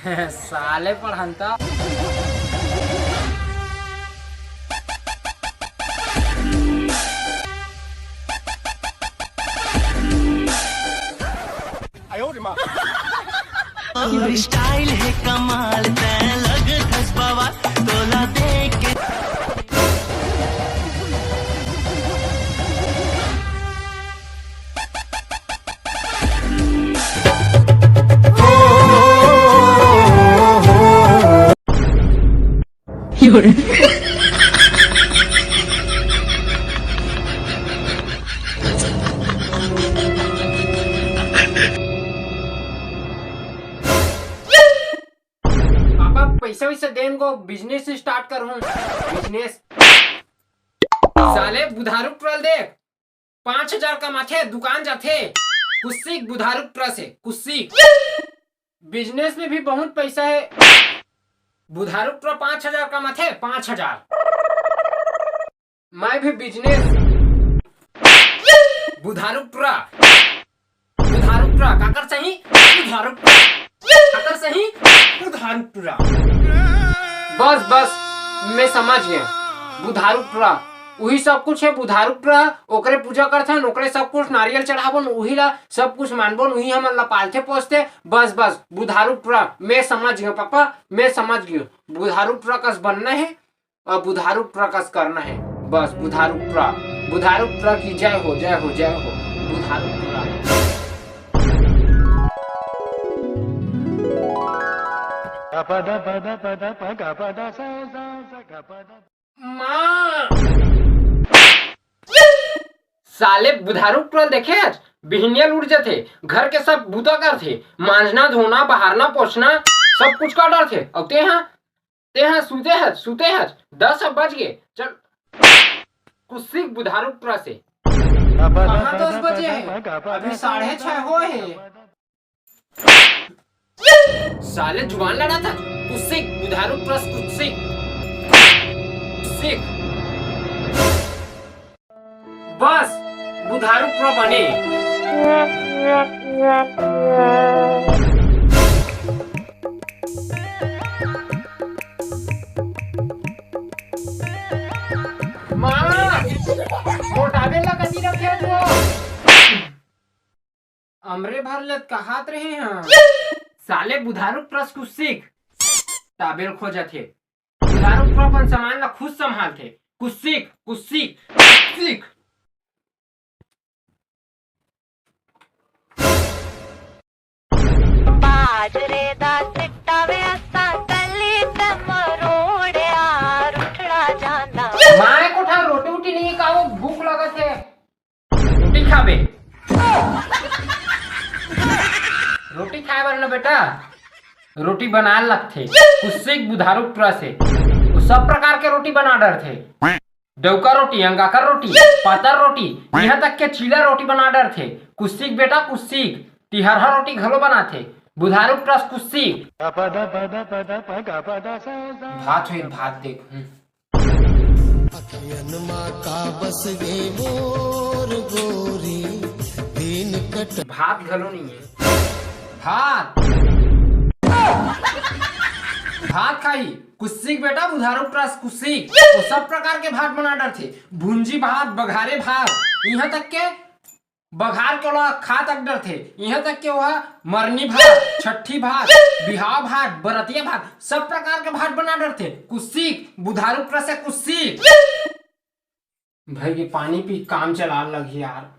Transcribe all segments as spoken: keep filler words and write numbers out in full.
साले पढ़ंता। तोर स्टाइल हे कमाल, तै लगथस बवाल, तोला देख के। पापा, पैसा वैसा देन को बिजनेस स्टार्ट कर हूँ। बिजनेस। साले बुधारू टुरा ल देख, पाँच हजार कमाथे, दुकान जाथे। कुछ सीख बुधारू टुरा से, कुछ सीख। बिजनेस में भी बहुत पैसा है। बुधारू टुरा पाँच हजार कमाथे, पाँच हजार। मैं भी बिजनेस। बुधारू टुरा, बुधारू टुरा, काकर सही? बुधारू टुरा, काकर सही? बुधारू टुरा। बस बस, मैं समझ गया। बुधारू टुरा उही सब कुछ है। बुधारू टुरा, ओकरे पूजा करथन, ओकरे सब कुछ नारियल चढ़ावन, उही ला सब कुछ मानबोन, उही हमन ला पालथे पोसथे। बस बस, बुधारू टुरा, मैं समझ गया पापा, मैं समझ गया। बुधारू टुरा कस बनना है और बुधारू टुरा कस करना है। बस बुधारू टुरा, बुधारू टुरा की जय हो, जय हो, जय हो। बुधारू टुरा। माँ। साले बुधारू टुरा ल देखे हस, बिहनिया ल उठ जथे, घर के सब बूता करथे, मांजना, धोना, बहारना, पोछना, सब कुछ कर डरथे। अउ तेहा, तेहा सुते हस, सुते हस, दस बज गे, चल कुछ सीख बुधारू टुरा से। कहाँ दस बजे है? अभी साढ़े छह होए हे। साले जुबान लड़ाथस, कुछ सीख, बुधारू टुरा से कुछ सीख। सीख। बस, बुधारू टुरा बने। माँ, मोटाबे ला कति रखे हो? हमरे भर ले त कहात रहे हन। साले बुधारू टुरा से कुछ सीख। टाबेल खोजत हे। बुधारू टुरा अपन सामान ला खुद संभालथे। कुछ सीख, कुछ सीख, कुछ सीख। बाजरे दा सिट्टा वे असां गली ते मरोड़िया रुठड़ा जाना। माय कोठा रोटी उटी नहीं खाओ, भूख लगत हे। रोटी खाबे? रोटी खाए बर न बेटा, रोटी बनाए लगथे। कुछ सीख बुधारू टुरा से, वो सब प्रकार के रोटी बना डरथे। डौका रोटी, अंगाकर रोटी, पातर रोटी, यहाँ तक के चीला रोटी बना डरथे। कुछ सीख बेटा, कुछ सीख। तिहरहा रोटी घलो बनाथे। बुधारू टुरा से कुछ सीख। भात होई, भात देख। हम्म। अखियन मा का बस गे मोर गोरी, दिन कट- भात घलो नहीं है। भात, भात खाई। कुछ सीख बेटा, बुधारू टुरा से कुछ सीख। वो सब प्रकार के भात बना डरथे। भुंजी भात, बघारे भात, यहाँ तक के बघार के ओला खा तक डरथे। इहाँ तक के ओहा मरनी भात, छट्ठी भात, बिहाव भात, बरतिया भात, सब प्रकार के भात बना डरथे। कुछ सीख, बुधारू टुरा से कुछ सीख। भाई के पानी पी, काम चला लगही यार।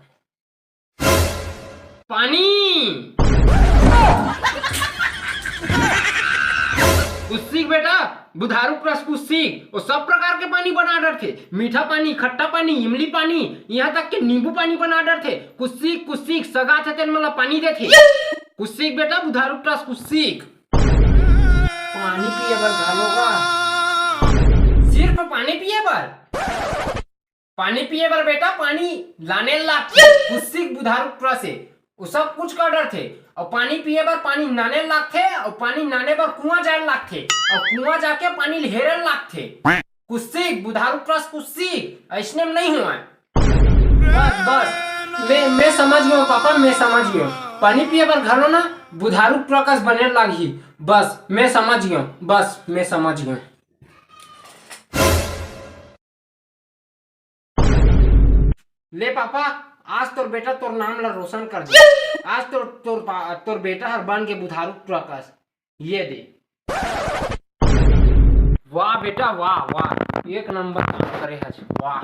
पानी। कुछ सीख बेटा, बुधारू टुरा से कुछ सीख। वो सब प्रकार के पानी बना डरथे, मीठा पानी, खट्टा पानी, इमली पानी, यहाँ तक के नींबू पानी बना डरथे। कुछ सीख, कुछ सीख, सगा थे तेन मोला पानी देथे। कुछ सीख बेटा, बुधारू टुरा से कुछ सीख। पानी पिए बर घलो गा। सिर्फ पानी पिए बर? पानी पिए बर बेटा, पानी लाने लागथे। कुछ सीख बुधारू टुरा से, वो सब कुछ कर डरथे। अउ पानी पिए बर पानी नाने लागथे, अउ पानी नाने बर कुआं जाए लागथे, अउ कुआं जाके पानी ल हेरे लागथे। कुछ सीख बुधारू टुरा से, कुछ सीख, अइसने में नहीं हुआ। बस, बस, मैं, मैं समझ गया हूँ पापा, मैं समझ गया हूँ। पानी पिए बर घलो ना बुधारू टुरा कस बने लागही। बस मैं समझ गया हूँ, बस मैं समझ गया हूँ। ले पापा, आज तोर बेटा तोर नाम ला रोशन कर दे। आज तोर तोर पा- तोर बेटा हर बन के बुधारू ट्रकस। ये दे। वाह बेटा वाह, वाह, एक नंबर काम करे हस, वाह।